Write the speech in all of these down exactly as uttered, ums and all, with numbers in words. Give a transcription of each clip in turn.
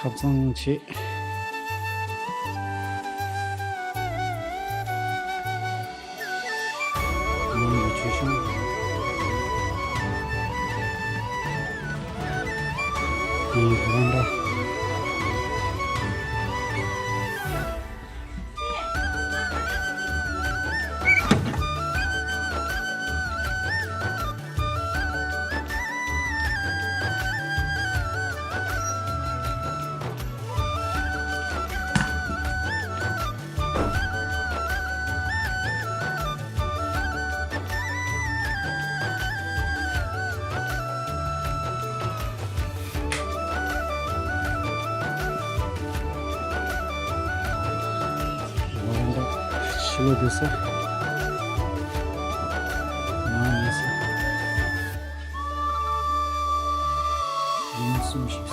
ཁབ་ཚང་བྱེད། ནང་གི་ཆོས་ཤིང་། དེའི་བྷ་རན་ཌ། ཕྱི་ལོགས་བསྡད་ས། ནང་ཉལ་ས། ཡིན་གསུམ་ཞིག་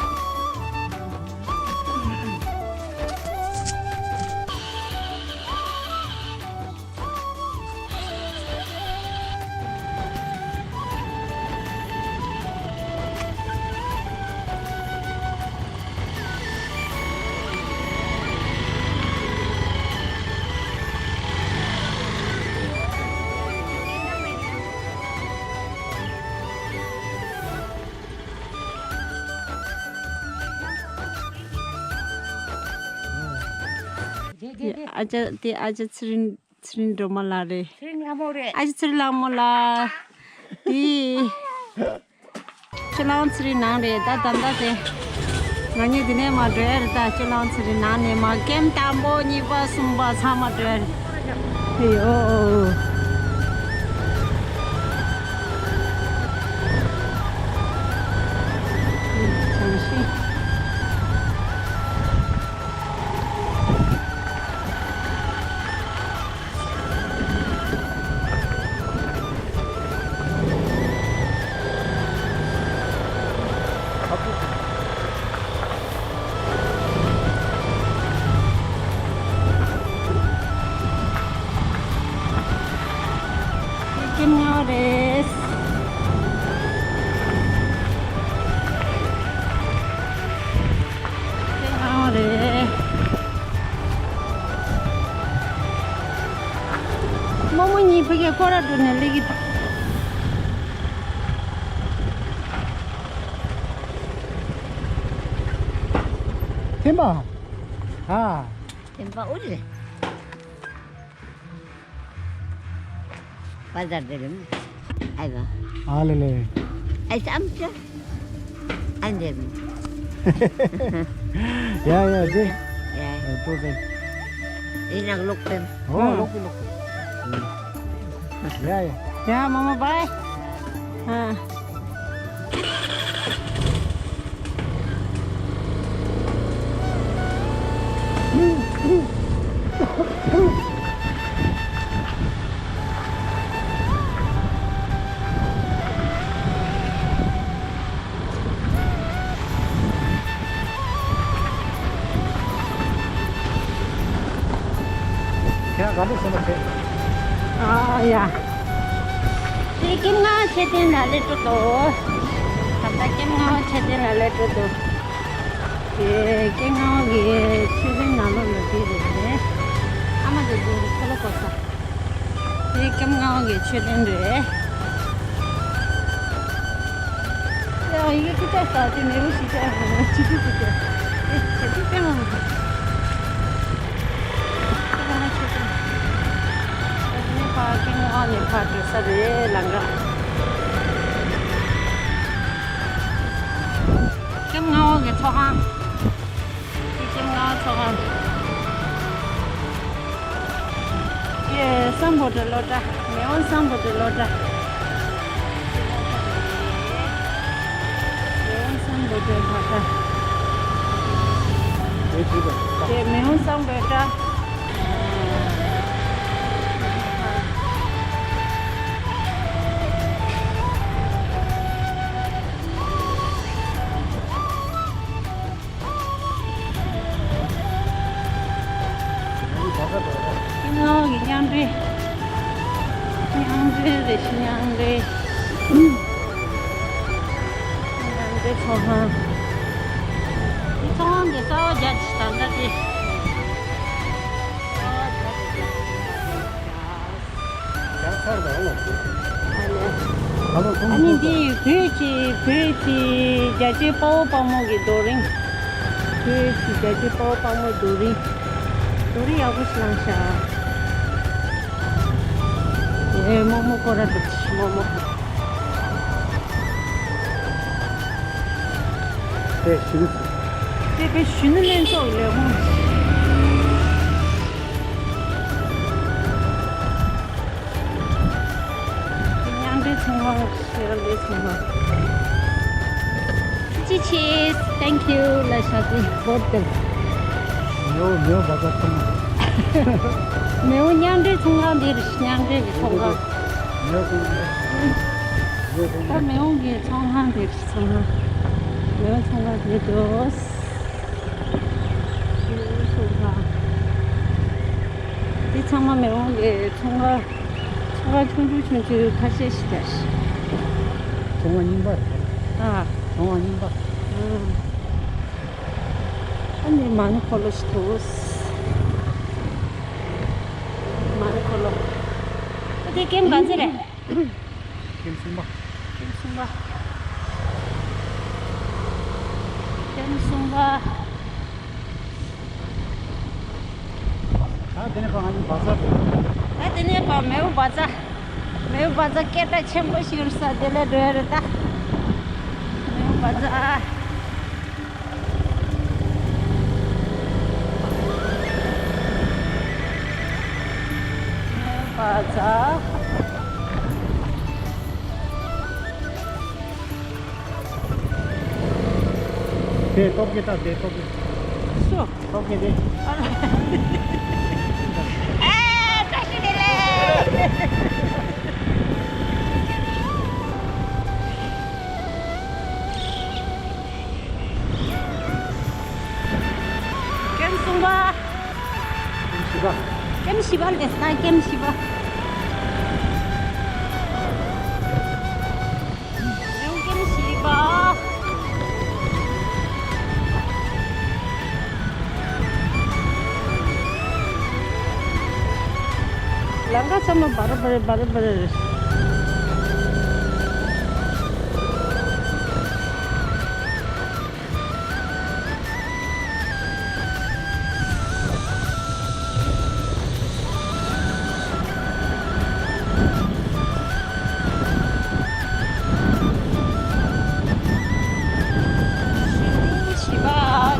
ཨ་ཅག་དེ་ཨ་ཅག་ཚེ་རིང་། ཚེ་རིང་སྒྲོལ་མ་ལགས་རེད། ཚེ་རིང་ལྷ་མོ་རེད། ཨ་ཅེ་ཚེ་རིང་ལྷ་མོ་ལགས། དེ། ཁྱོད་རང་ཚེ་རིང་ནང་རེད་ད་ད་ལྟ་དེ། ང་གཉིས་དེ་ནས་མར་འགྲོ་ཡ་རེད་ད་ཁྱོད་རང་ཚེ་རིང་ནང་ནས་མར་ཀེམ་དང་པོ་གཉིས་པ་གསུམ་པ་ཚང་མ་འགྲོ་ཡ་རེད། ཨེ་ཡོ། བྱང་ཤིང་། ཀེམ་ལྔ་པ་རེད། ཀེམ་ལྔ་པ་རེད། རྨོ་མོ་གཉིས་ཕ་གིར་སྐོར་ར་འགྲོ་ནས་སླེབས་ཀྱི་འདུག་ཐེམ་པ། ཨ། ཐེམ་པ་ཨུ་རེད། པ་ཛར་དེ་རིམ། ཨ་ལེ་ལེ། ཨ་ཙམ་ཅི། ཨ་འདེམ། ཡ་ཡ་དེ། ཡ། ཏོ་ཟེ། ཨི་ནག་ལོག་པེམ། ཨོ་ལོག་པེ་ལོག་པེ། ཡ་ཡ། ཡ་མོ་མོ་བའི། ཨ། ཁྱེད་རང་ག་འདྲ་སོང་ན་བྱེད། ཨ་ཡ། དེ་ཀེམ་ལྔ་མཆོད་རྟེན་ལ་སླེབས་འགྲོ་འདུག་ད་ལྟ་ཀེམ་ལྔ་མཆོད་རྟེན་ལ་སླེབས་འགྲོ་འདུག་དེ་ཀེམ་ལྔ་གི་མཆོད་རྟེན་ནང་ལོགས་ལ་འདི་རེད། ཨ་མ་དེ་དེ་ཁོ་ལོ་གོ་ས། དེ་ཀེམ་ལྔ་པ་གི་མཆོད་རྟེན་རེད། ཡ་ཡི་གེ་ཀི་ཅག་ས་དེ་མེ་རུ་ཞིག་ཅག་ཅི་ཏུ་ཏུ་ཏུ། ཨེ་ཆེ་ཏུ་ཏེ་མོ། ཀེམ་ལྔ་མཆོད་རྟེན། ཨ་ནི་ཕ་ཀེམ་ལྔ་པ་ནས་ཕར་འགྲོ་ས་རེད་ལམ་ཁ། ཀེམ་ལྔ་པ་གི་ཚོགས་ཁང་། ཀེམ་ལྔ་པ་ཚོགས་ཁང་། ཀེམ་སམ་བྷོ་ཊ་སློབ་གྲྭ། མེས་དབོན་སམ་བྷོ་ཊ་སློབ་གྲྭ། མེས་དབོན་སམ་བྷོ་ཊ་སློབ་གྲྭ། ཀེམ་མེས་དབོན་སམ་བྷོ་ཊ། ཀེམ་ལྔ་པ་གི་མཉམ་འབྲེལ། མཉམ་འབྲེལ་རེད་ཤི་མཉམ་འབྲེལ། མཉམ་འབྲེལ་ཚོགས་ཁང་། འདི་ཚོགས་ཁང་ འདི་གསར་པ་རྒྱག་ཅིག་ད་ལྟ་དེ། གསར་པ་རྒྱག་ཅིག་ད་ལྟ་དེ། ཨ་ནི། ཨ་ནི་འདི་བོད་ཀྱི་བོད་ཀྱི་རྒྱལ་གཅེས་དཔའ་བོ་དཔའ་མོ་གི་རྡོ་རིང་། བོད་ཀྱི་རྒྱལ་གཅེས་དཔའ་བོ་དཔའ་མོ་རྡོ་རིང་། རྡོ་རིང་ཡག་པོ་ཞིག་བླངས་ཤག་ཨེ་རྨོ་མོ་སྐོར་ར་འདུག་རྨོ་མོ། དཔེ་གཞོན་ནུ། དཔེ་དཔེ་གཞོན་ནུ་ལྷན་ཚོགས་ལས་ཁུངས། མཉམ་འབྲེལ་ཚོང་ཁང་ཞེས་ལས་ཚོང་ཁང་། ཅི་ཆེས། Thank you ལ་ཤ་ཚའི་བོད་དེ། མེའོ་མེའོ་བ་ཛ་ཚང་མ། མེའོ་མཉམ་འབྲེལ་ཚོང་ཁང་འདིར་མཉམ་འབྲེལ་གྱི་ཚོང་ཁང་། མེའོ་ཚོང་ཁང་། མེའོ་ཚོང་ད་ཁང་། མེའོ་གི་ཚོང་ཁང་འདིར་ཚོང་ཁང་། མེའོ་ཚོང་ཁང་འདིར་འགྲོ། འདི་ཚང་མ་མེ་དབོན་གྱི་ཚོང་ཁང་། ཚོང་ཁང་ཆུང་ཆུང་ཆུང་ཆུང་ཁ་ཤས་ཤིག་རེད། ཚོང་ཁང་རྙིང་པ་རེད། ཨ། ཚོང་ཁང་རྙིང་པ། ཨ། ཨ་ནི་མ་ཎི་འཁོར་ལོ་ཞིག་འདུག་མ་ཎི་འཁོར་ལོ། ཨ་དེ་ཀེམ་ག་ཚོད་རེད། ཀེམ་གསུམ་པ། ཀེམ་གསུམ་པ། ཀེམ་གསུམ་པ། ད་དེ་ནས་ཕར་ང་ཚོ་བ་ཛར། ད་དེ་ནས་ཕར་མེའོ་བ་ཛར། མེའོ་བ་ཛར་སྐད་གྲགས་ཆེན་པོ་ཞིག་རེད་ས་དེ་ལ་འགྲོ་ཡ་རེད་ད། མེའོ་བ་ཛར། པ་ཛ། དེ་སྟོབས་ཀྱི་ད་དེ་སྟོབས་ཀྱི། སུ། སྟོབས་ཀྱི་དེ། ཨ་ལ། ཨེ། བཀྲ་ཤིས་བདེ་ལེགས། ཀེམ་གསུམ་པ། ཀེམ་བཞི་པ། ཀེམ་བཞི་པ་ལས་ད་ཀེམ་བཞི་པ། ཀེམ་བཞི་པ། ལམ་ཁ་ཚང་མ་འབར་འབར་འབར་འབར། བཞི་པ།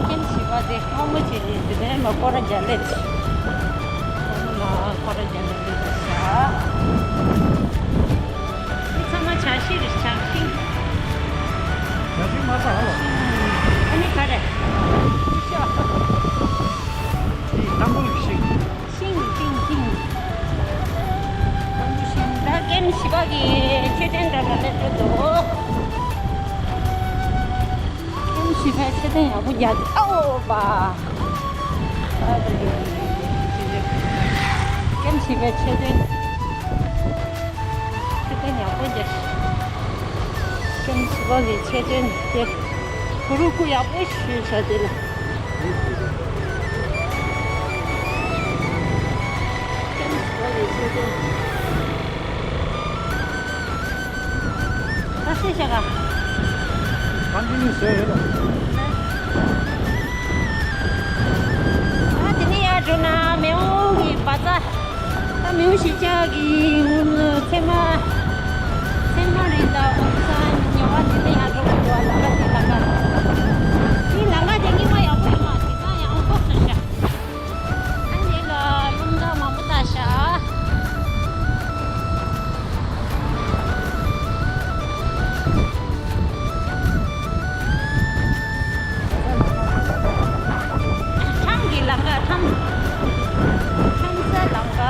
ཀེམ་བཞི་པ་དེ་སྔོན་མོ་བྱས་ནས་དེ་ནས་མ་སྐོར་ར་རྒྱག་ལེ། སྔོན་མོ་ལ་སྐོར་ར་རྒྱག་ལེ་དེ་ལ་བཞག་འདི་ཚང་མ་བྱ་ཤིང་རེད། བྱ་ཤིང་། བྱ་ཤིང་མ་ཟ་ཧ་ལ། ཨ་ནི་ག་རེ། ཤ། དེ་ཏམ་བུ་ལི་ཤིང་། ཤིང་ཤིང་ཤིང་། ཏམ་བུ་ཤིང་། ད་ཀེམ་བཞི་པ་གི་མཆོད་རྟེན་འདྲ་འདྲ་སླེབས་འགྲོ་འདུག་ཀེམ་བཞི་པའི་མཆོད་རྟེན་ཡག་པོ་རྒྱག་ཨོ་པ། ཀེམ་བཞི་པའི་མཆོད་རྟེན། མཆོད་རྟེན་ཡག་པོ་རྒྱག་ཀེམ་བཞི་པ་གི་མཆོད་རྟེན་དེ། གུ་རུ་སྐུ་ཡག་པོ་ཞིག་བཞག་དེ་ལ། ཀེམ་བཞི་པ་གི་མཆོད་རྟེན། ད་ཤེས་བྱ་ག་ཀོན་ཊི་ནིའུ་བཟོས་ཡོད་ལ། ཨ་དེ་ནས་ཡར་འགྲོ་ན་མེའོ་གི་བ་ཛར། ད་མེའོ་གཞིས་ཆགས་ཀྱི་ཚེར་མ། ཚེར་མ་རིགས་དང་ཨོམ་སྲན་ཉོ་བ་དེ་ནས་ཡར་འགྲོ་དགོས་འདུག་ལམ་ཁ་དེ་ལམ་ཁ། དེ་ལམ་ཁ་དེ་རྙིང་པ་ཡག་པོ་ཡོད་མ་རེད། ད་ཡང་ཨོ་ཁོག་སོང་ཤག་ཨ་ནི་ལ་ཡོང་འདྲ་མང་པོ་ལྟ་ཤག་ཁྲོམ་གྱི་ལམ་ཁ། ཁྲོམ། ཁྲོམ་སའི་ལམ་ཁ།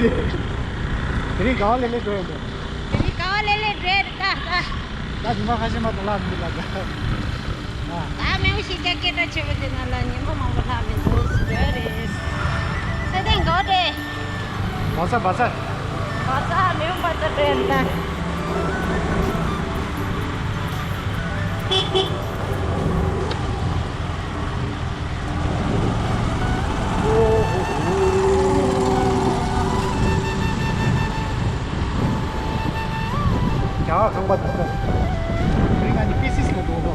དེ་རིང་དགའ་བ་ལེ་ལེ་འགྲོ་ཡོད་འདུག་དེ་རིང་དགའ་བ་ལེ་ལེ་འགྲོ་ཡོད་ད་ད། ད་ཉི་མ་ཁ་ཤས་མ་གཏོགས་ལྷག་མི་འདུག་ད། ད་མེའུ་ཤི་ཀ་སྐད་གྲགས་ཆེ་བོ་དེ་ན་ལ་ཉི་མ་མང་པོ་ལྷག་མི་འདུག་འགྲོ་ཡོད་རེད། ཚེ་བརྟན་དགའ་བ་རེད། བ་ཚ་བ་ཚ། བ་ཚ་མེའུ་བ་ཚ་འགྲོ་ཡོད་ད། རྒྱ་གར་ཁང་པ་དང་ས། རིང་ང་ནི་པི་སིས་ལ་འགྲོ་ནོ།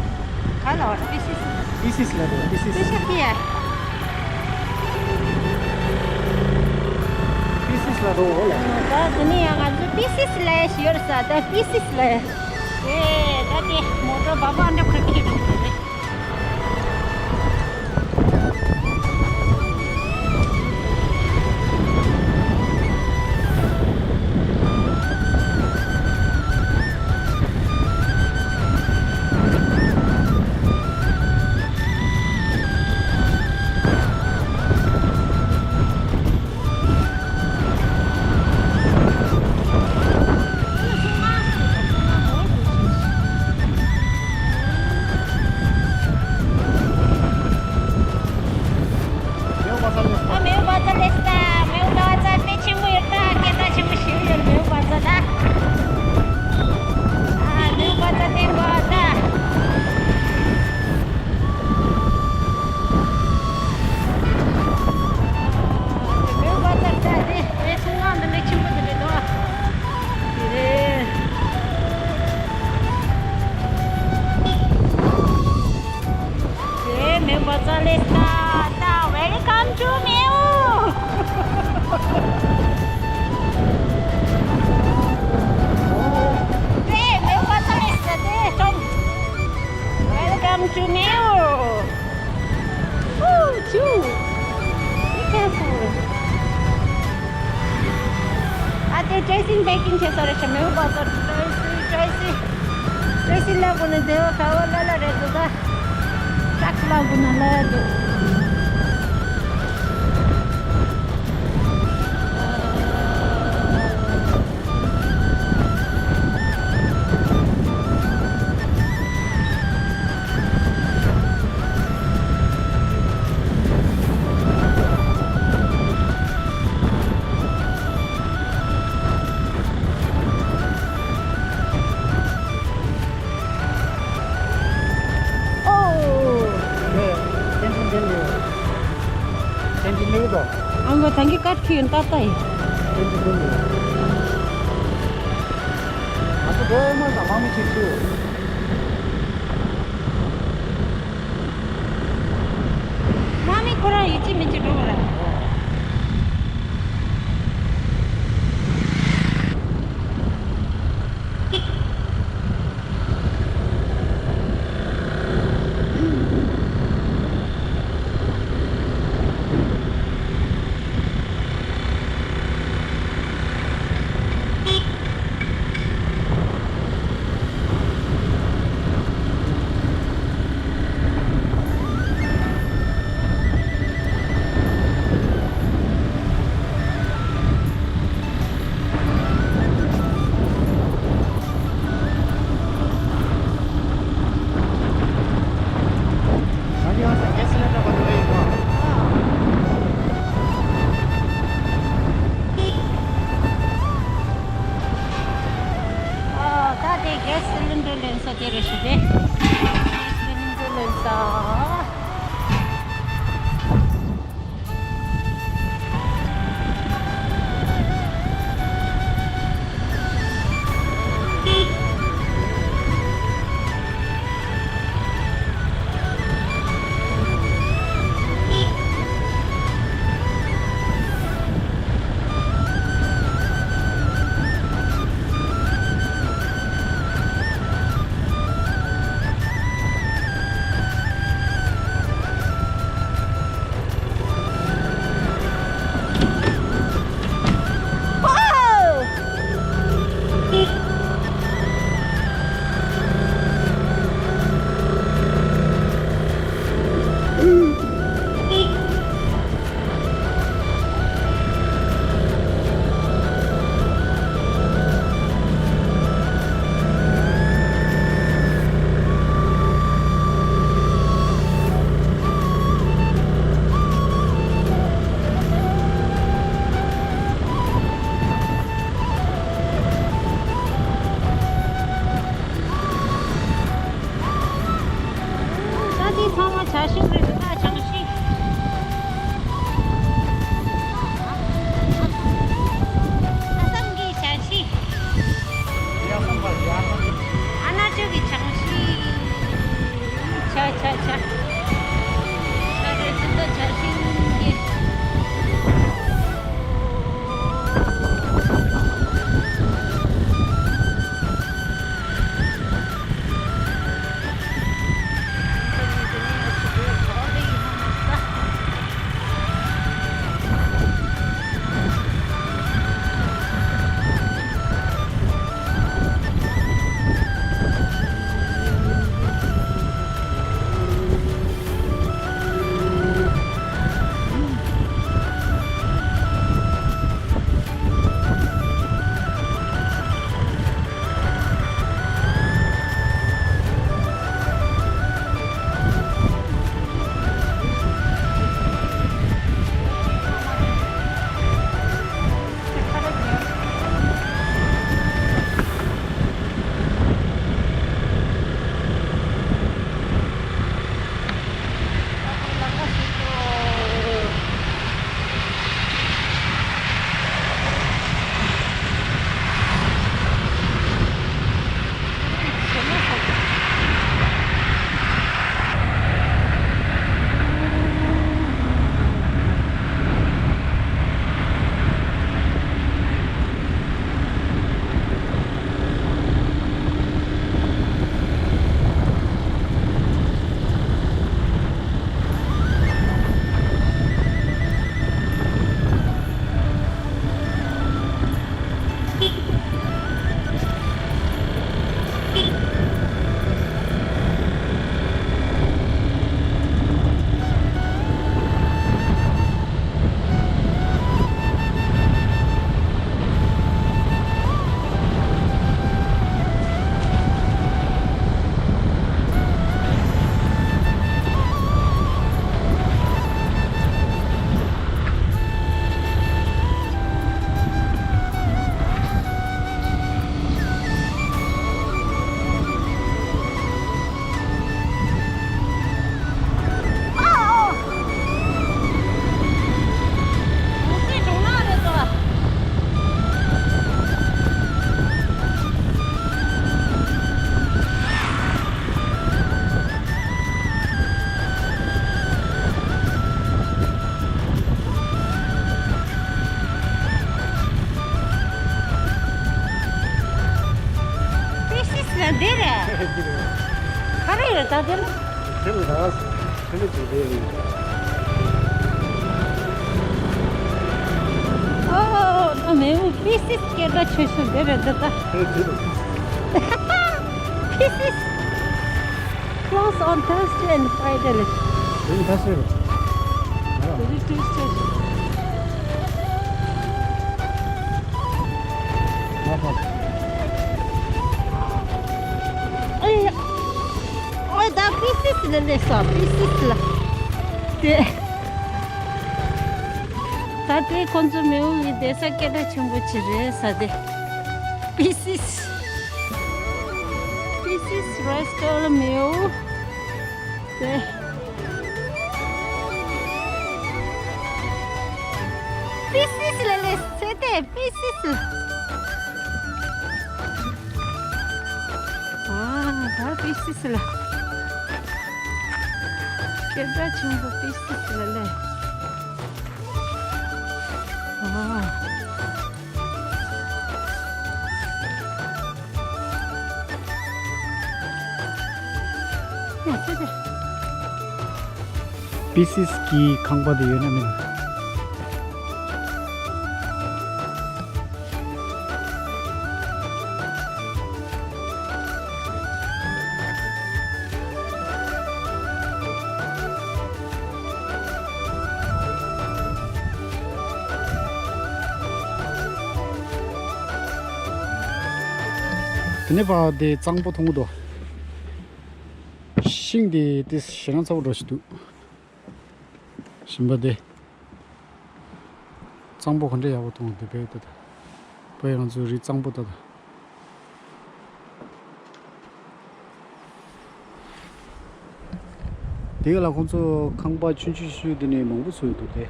ག་ལ་བ་པི་སིས། པི་སིས་ལ་འགྲོ་པི་སིས། པི་ཤ་ཁི་ཡ། པི་སིས་ལ་འགྲོ་འོ་ལ། ད་དེ་ནི་ཡང་ང་ཚོ་པི་སིས་ལ་ཞིག་ཡོད་ས་ད་པི་སིས་ལ། ཨེ་ད་དེ་མོ་ཊ་བ་བ་འདྲ་ཁ་ཁི་འགྲོ་རེད། ཨ་མེའུ་བ་ཚ་ལེས་ད། མེའུ་བ་ཚ་དཔེ་ཆེན་པོ་ཡོད་ད། སྐད་གྲགས་ཆེན་པོ་ཞིག་ཡོད་མེའུ་བ་ཚ་ད། ཨ་མེའུ་བ་ཚ་བསྟན་པ་ད། མེའུ་བ་ཚ་ད་དེ་དཔེ་ཚོང་ཁང་འདི་འདྲ་ཆེན་པོ་དེ་རེད་དོ། དེ་རེད། དེ་མེའུ་བ་ཚ་ལེས་ད། ད་welcome to མེའུ། དེ་མེའུ་བ་ཚ་ལེས་ད་དེ་ཁྲོམ། Welcome to མེའུ། Ooh, Chu. Be careful. ཨ་དེ་dressing packing བྱེད་ས་རེད་ཤག་མེའུ་བ་ཚ་dressing dressing dressing ལ་གོ་ནས་བདེ་བ་ག་བ་ལ་ལ་རེད་འདུག་ད། ཀྲག་ལ་གོ་ན་ལ་ཡ་འདུག་ཨོ། ཨང་གོ་ཐང་གི་ཀར་ཁྱི་ཡོན་ཏག་ཏག་ཡིན། ང་ཚོ་སྒོ་མ་དང་མང་མི་ཅིག་ཚུད། མ་མི་ཁོ་རང་ཡིད་ཆེས་མི་བྱེད་འགྲོ་བ་ར། ཨ། ད་དེ་གེ་སི་སི་ལིན་ཌར་ལེན་ས་དེ་རེད་ཤག་དེ། གེ་སི་སི་ལིན་ཌར་ལེན་ས། ད་དེ་ལ། དེ་ལ་ད་དེ་ལ་ཅིག་རེད། ཨོ་ཨོ་ཨོ། ད་མེའུ་པི་སིས་སྐད་གྲགས་ཆེ་ཤོས་དེ་རེད་འདུག་ད། དེ་དེ་རེད། པི་སིས། Close on Thursday and Friday ལ། དེ་ནི་ཕ་སེ་རེད། ཨ། དེ་ནི་Tuesday། ཨ་ཧ། ཨེ་ཡ། ཨོ་ད་པི་སིས་ལ་སླེབས་སོང་། པི་སིས་ལ། དེ། ད་དེ་ཁོང་ཚོ་མེའུ་གི་བསྡད་ས་སྐད་གྲགས་ཆེན་པོ་ཅིག་རེད་ས་དེ། པི་སིས། པི་སིས་རེས་ཀལ་མེའུ། དེ། པི་སིས་ལ་སླེབས་སོང་དེ། པི་སིས་ལ། ཨ། ད་པི་སིས་ལ། སྐད་གྲགས་ཆེན་པོ་པི་སིས་ལ་སླེབས། ཨ། པི་སིས་ཀྱི་ཁང་པ་དེ་ཡོད་ན་མིན། དེ་ནས་ཕར་དེ་གཙང་པོ་མཐོང་གི་འདུག་ཤིང་དེ་དེ་ཞེ་དྲག་ཚ་པོ་འདྲ་ཞིག་འདུག་ཞིང་པ་དེ། གཙང་པོ་ག་འདྲ་ཡག་པོ་མཐོང་། དེ་བས་ད་ད། བས་ང་ཚོའི་རི་གཙང་པོ་ད་ད། དེ་ག་ལ་ཁོང་ཚོ་ཁང་པ་ཆུང་ཆུང་ཆུང་དེ་ནས་མང་པོ་བཟོས་འདུག་སྟེ།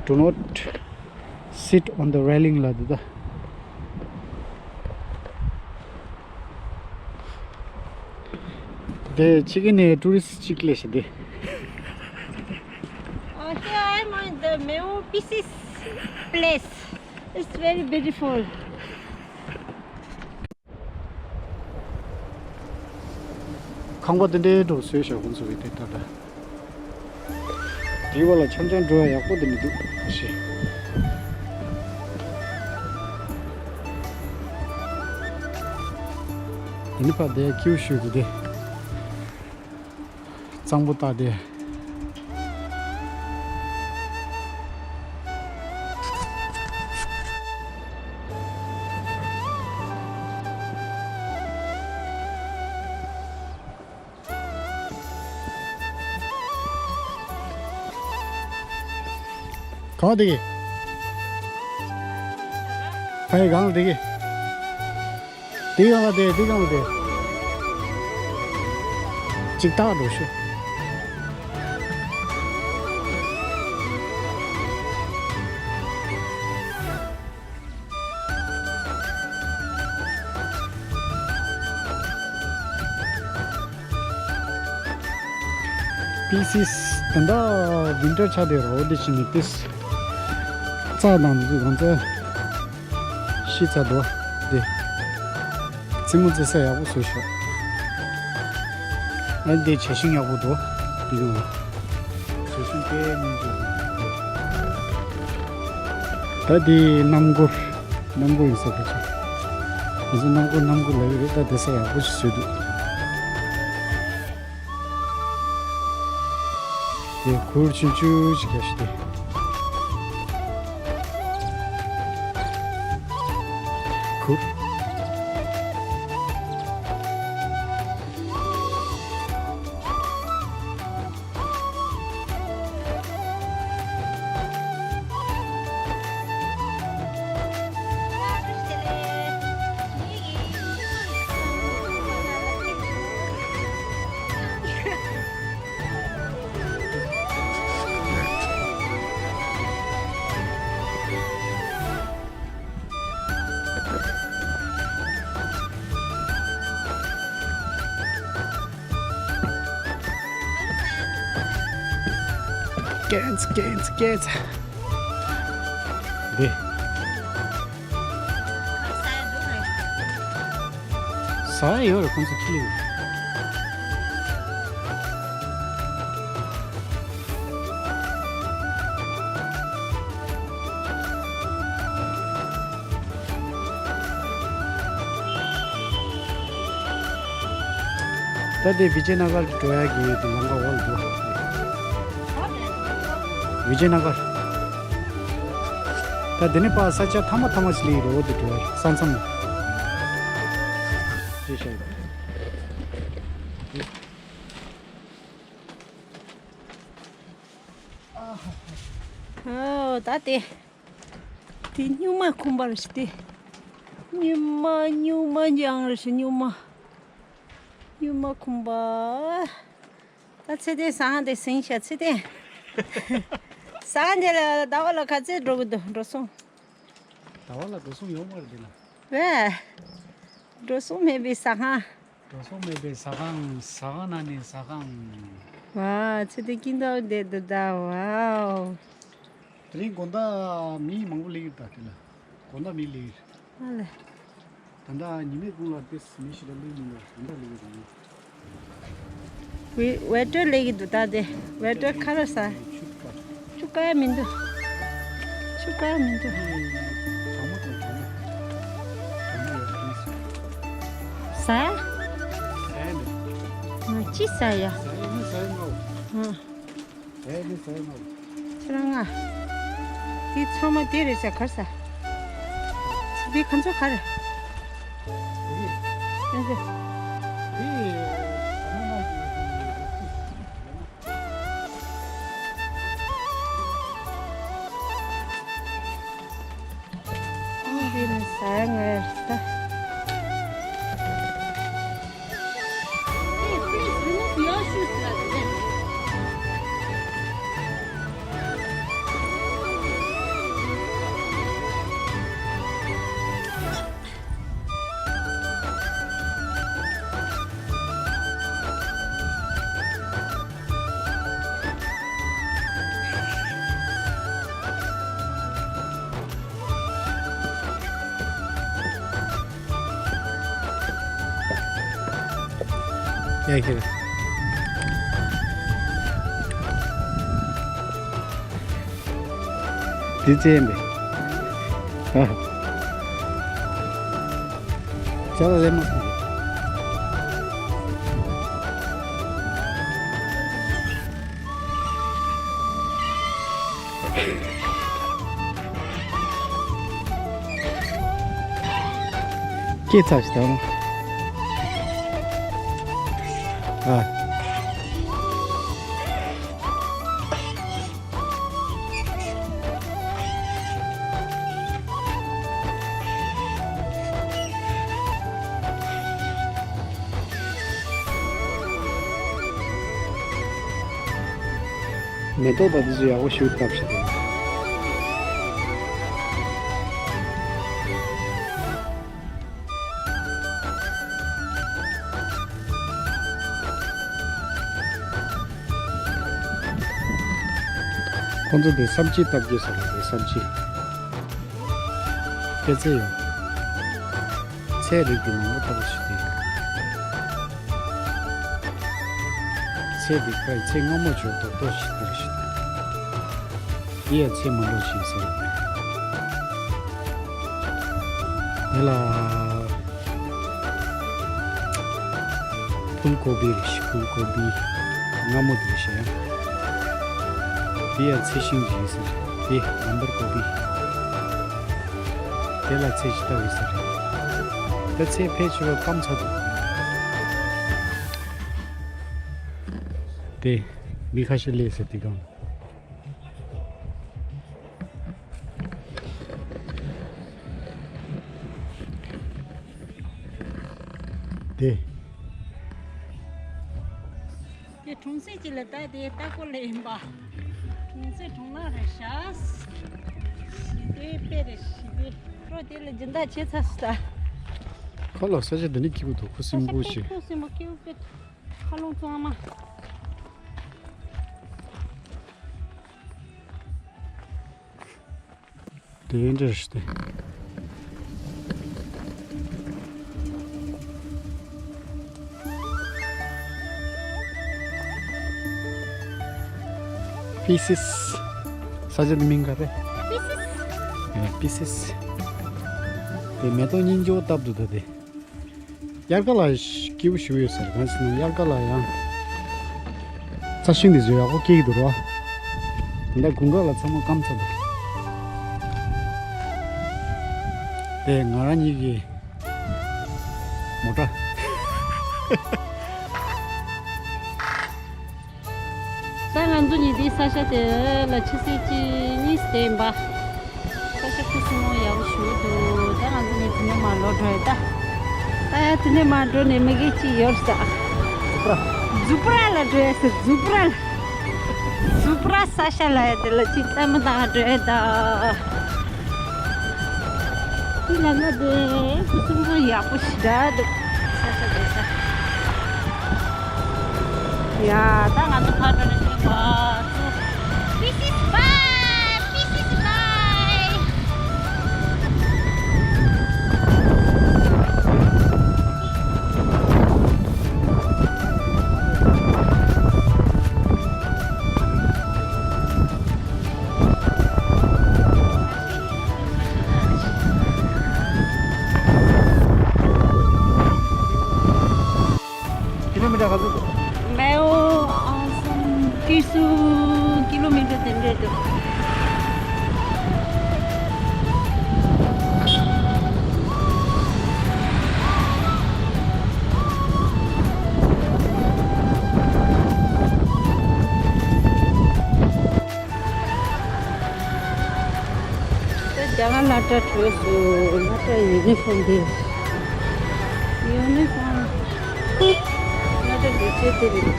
Do not sit on the railing ལ་འདི་ད། དེ་ཕྱི་གི་ནས་ཊུ་རི་སི་གཅིག་སླེབས་ཤག་དེ། Oh, here I am on the Meopisis place. It's very beautiful. ཁང་པ་དེ་འདྲའི་འགྲོ་བཟོས་ཤག་ཁོང་ཚོ་གི་དེ་ལྟར་ད། རི་བ་ལ་འཆམ་འཆམ་འགྲོ་ཡ་ཡག་པོ་དེ་མི་འདུག་ཨ་ཤེ། དེ་ནི་ཕ་དེ་ཁྱིའུ་ཤུ་གི་དེ། གཙང་པོ་ལྟ་སྟེ། གང་དེ་གི། ཕ་ཡི་གང་དེ་གི། དེ་གང་ལ་དེ་དེ་གང་ལ་དེ། ཅིག་ཏག་འགྲོ་ཤོག་པི་སིས་ད་ལྟ་ཝིན་ཊར་ཆགས་བསྡད་རོ། འདི་ཕྱི་ནས་པི་སིས་རྩྭ་དང་འདི་ཚོ་གང་ཚ་ཤི་ཚར་འདུག་སྟེ། རྩེད་མོ་རྩེ་ས་ཡག་པོ་བཟོས་ཤག་ཨ་འདི་བྱ་ཤིང་ཡག་པོ་འདུག་འདི་ཡོང་བ། བྱ་ཤིང་དེ་ཉིན་གྱི། ད་འདི་གནམ་སྒོ། གནམ་སྒོ་ཡིན་ས་ག་ཚོད། ང་ཚོ་གནམ་སྒོ་གནམ་སྒོ་ལབ་ཀྱི་རེད། ད་བསྡད་ས་ཡག་པོ་ཞིག་བཟོས་འདུག་དེ་གུར་ཆུང་ཆུང་ཞིག་རྒྱག་ཤི་དེ། གུར། ཀེན་ཙི་ཀེན་ཙི་ཀེན་ཙི། འདི། ཨ་ཡོད་རེད། ཁོང་ཚོ་ཁྲིད་ལས་ཡོད། ད་དེ་བི་ཇེ་ན་གར་གྱི་འགྲོ་ཡག་གི་དེ་ལམ་ཁ་འོག་ལ་འགྲོ། བི་ཇེ་ན་གར། ད་དེ་ནས་ཕར་ས་ཆ་ཐ་མ་ཐ་མ་ཞིག་སླེབས་ཀྱི་རེད། འོག་ཏུ་འགྲོ་ཡག་ས་མཚམས་ལ། ཅེས་བྱ་ཡོད། ཨོ། ད་དེ། དེ་སྨྱུག་མ་ཁུམ་པ་རེད་ཤག་དེ། སྨྱུག་མ་སྨྱུག་མ་ལྗང་རེད་ཤག་སྨྱུག་མ། སྨྱུག་མ་ཁུམ་པ། ད་ཚེ་བརྟན་ཟ་ཁང་དེ་ཟིན་ཤག་ཚེ་བརྟན། ཟ་ཁང་དེ་ལ་ཟླ་བ་ལ་ག་ཚོད་འགྲོ་གི་འདུག་འགྲོ་སོང་། ཟླ་བ་ལ་འགྲོ་སོང་ཡོད་མ་རེད་འདི་ལ། ཝེ། འགྲོ་སོང་མེད་པའི་ཟ་ཁང་། འགྲོ་སོང་མེད་པའི་ཟ་ཁང་། ཟ་ཁང་ནང་ནས་ཟ་ཁང་། ཝའོ། ཚེ་བརྟན་སྐྱིད་མདོག་བསྡད་འདུག་ད། ཝའོ། དེ་རིང་དགོང་དག་མི་མང་པོ་སླེབས་ཀྱི་རེད། ད་དེ་ལ་དགོང་དག་མི་སླེབས་ཀྱི་རེད། ཨ་ལེ། ད་ལྟ་ཉི་མའི་གུང་ལ་དེ་མི་ཞིག་ལ་སླེབས་མི་འདུག་དགོང་དག་སླེབས་ཀྱི་རེད། ཝེ་ཝེ་ཊར་སླེབས་ཀྱི་འདུག་ད་དེ་ཝེ་ཊར་ཁ་ར་ཟ། ཆུ་དཀར་མི་འདུག་ཆུ་དཀར་མི་འདུག་གྲང་མོ་དང་གྲང་མོ། གྲང་མོ་ཡོད་དུས་སུ། ཟ། ཟ་ནི། ང་ཅི་ཟ་ཡ། ཟ་ཡ་ནི་ཟ་ཡ་ནོ། ཨ། ཟ་ཡ་ནི་ཟ་ཡ་ནོ། ཁྱེད་རང་ང་། དེ་ཚང་མ་དེ་རེད་ཟ། གར་ཟ། དེ་ཁ་མཆུ་ག་རེ། དེ། དེ་ཟ་ན་ན་ཡོད་དུས། འདི་ནི་ཟ་ཡ་ངར་ད། ཡ་ཁྱེད། དེ་ཙེ་ཡིན་པས། ཨ། ཅ་ལག་ལས་མ་སོང་། སྐྱེས་ཚར་ཞིག་དང་། ཨ། མེ་ཏོག་དང་དེ་ཚོ་ཡག་པོ་ཞིག་བཏབ་ཤག་དེ། ཁོང་ཚོ་དེ་བསམ་སྐྱིད་བཏབ་རྒྱུ་ཟེར་ལ་དེ་བསམ་སྐྱིད། སྐྱེད་ཚལ་ཡོད། ཚལ་རིགས་ཀྱི་མང་པོ་བཏབ་ཞིག་དེ། ཚལ་འདི་ཁ་ཡི་ཚལ་སྔ་མོ་ཆུ་རྡོག་རྡོག་ཞིག་དེ་རེད་ཤག་འདི་ཡང་ཚལ་མ་འདྲ་ཞིག་ཟེར་རེད། ཡ་ལ། ཕུལ་ཀོ་བི་རེད་ཤག་ཕུལ་ཀོ་བི། སྔ་མོ་དེ་རེད་ཤག་འདི་ཡང་ཚལ་ཤིང་ཞིག་ཟེར། དེ་ནམ་བར་ཀོ་བི། དེ་ལ་ཚལ་ཞིག་བཏབ་ཡོད་ས་རེད། ད་ཚལ་ཕལ་ཆེ་བ་སྐམ་ཚར་འདུག་དེ་མི་ཁ་ཤས་སླེབས་ས་དེ་གང་། དེ། དེ་གྲོང་གསེབ་ཅིག་ལ་ད་དེ་ལྟ་སྐོར་ལ་ཡིན་པ། གྲོང་གསེབ་གྲོང་ལ་རེད་ཤག་ཞི་བདེ་དཔེ་རེད་ཞི་བདེ། སྤྲོ་དེ་ལ་སྦྱིན་བདག་བྱེད་ཚར་སོང་ད། ཁ་ལོ་ས་ཆ་འདི་ནི་སྐྱིད་པོ་འདུག་ཁུ་སིམ་པོ་ཞིག་ཁུ་སིམ་པོ་སྐྱིད་པོ་དཔེ། ཁ་ལོང་ཚོ་ཨ་མ། དེ་འདྲ་ཞིག་སྟེ། པི་སིས། ས་ཆ་འདི་མིང་ག་རེ། པི་སིས། ཨེ། པི་སིས། དེ་མེ་ཏོག་སྙིང་རྗེ་པོ་བཏབ་འདུག་ད་དེ། དབྱར་ཁ་ལ་སྐྱིད་པོ་ཞིག་ཡོད་ཟེར། གང་ཟེར་ན་དབྱར་ཁ་ལ་ཡང་ས་ཞིང་དེ་ཚོ་ཡག་པོ་སྐྱེ་གི་འདུག་ར། ད་དགུན་ཁ་ལ་ཚང་མ་སྐམ་ཚར་འདུག་དེ་ང་རང་གཉིས་ཀྱི་མོ་ཊ། ད་ང་ཚོ་གཉིས་དེའི་ས་ཆ་དེ་ལ་ཆུ་ཚོད་གཅིག་གཉིས་བསྡད་ཡིན་པ། ས་ཆ་ཁུ་སིམ་པོ་ཡག་པོ་ཞིག་འདུག་ད་ང་ཚོ་ནི་དེ་ནས་མར་ལོག་འགྲོ་ཡ་ད། ད་ཡ་དེ་ནས་མར་འགྲོ་ནས་མི་གེ་གཅིག་ཡོད་ས། ཛུ་པྲ། ཛུ་པྲ་ལ་འགྲོ་ཡ་ས། ཛུ་པྲ་ལ། ཛུ་པྲ་ས་ཆ་ལ་ཡ་དེ་ལ་ཅིག་ལྟད་མོ་ལྟ་ག་འགྲོ་ཡ་ད། དེ་ལ་ང་དེ་ཁུ་སིམ་པོ་ཡག་པོ་ཞེ་དྲག་འདུག་ས་ཆ་དེ་ས། ཡ་ད་ང་ཚོ་ཕར་འགྲོ་ནས་ཅིག་མར་ཚུར། This is bye. This is bye. ཀི་ལོ་མི་ཊར་ག་ཚོད་འདུག་མེའོ་ཨང་སང་ཀི་སུ་ཀི་ལོ་མི་ཊར་དེ་འདྲས་འདུག་རྒྱ་གར་སློབ་གྲྭ་གྲོལ་སོང་། སློབ་གྲྭ་ཡུ་ནི་ཧྥོམ་དེ། ཡུ་ནི་ཧྥོམ། སློབ་གྲྭ་འགྲོ་ཆས་དེ་རེད།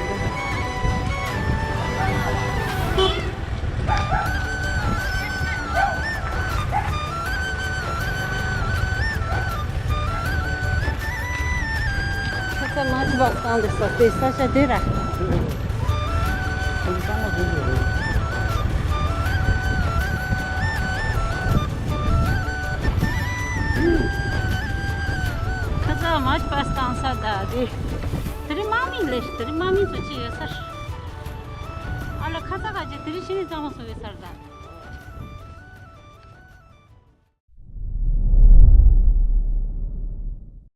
ཁ་ཚ་མ་ཆུ་བ་བཏང་དེ་ས་དེ་ས་ཆ་དེ་ར། ཁ་ཚ་མ་ཆུ་བ་བཏང་ས་ད་དེ། དེ་རིང་དམག་མི་ལས་དེ་རིང་དམག་མི་ཚོ་ཅི་ཡོད་ས། ཨ་ལ་ཁ་ཚ་ཁ་ཅི་དེ་རིང་ཕྱི་ནས་གཙང་མ་བཟོ་ཡོད་ས་རེད་ད།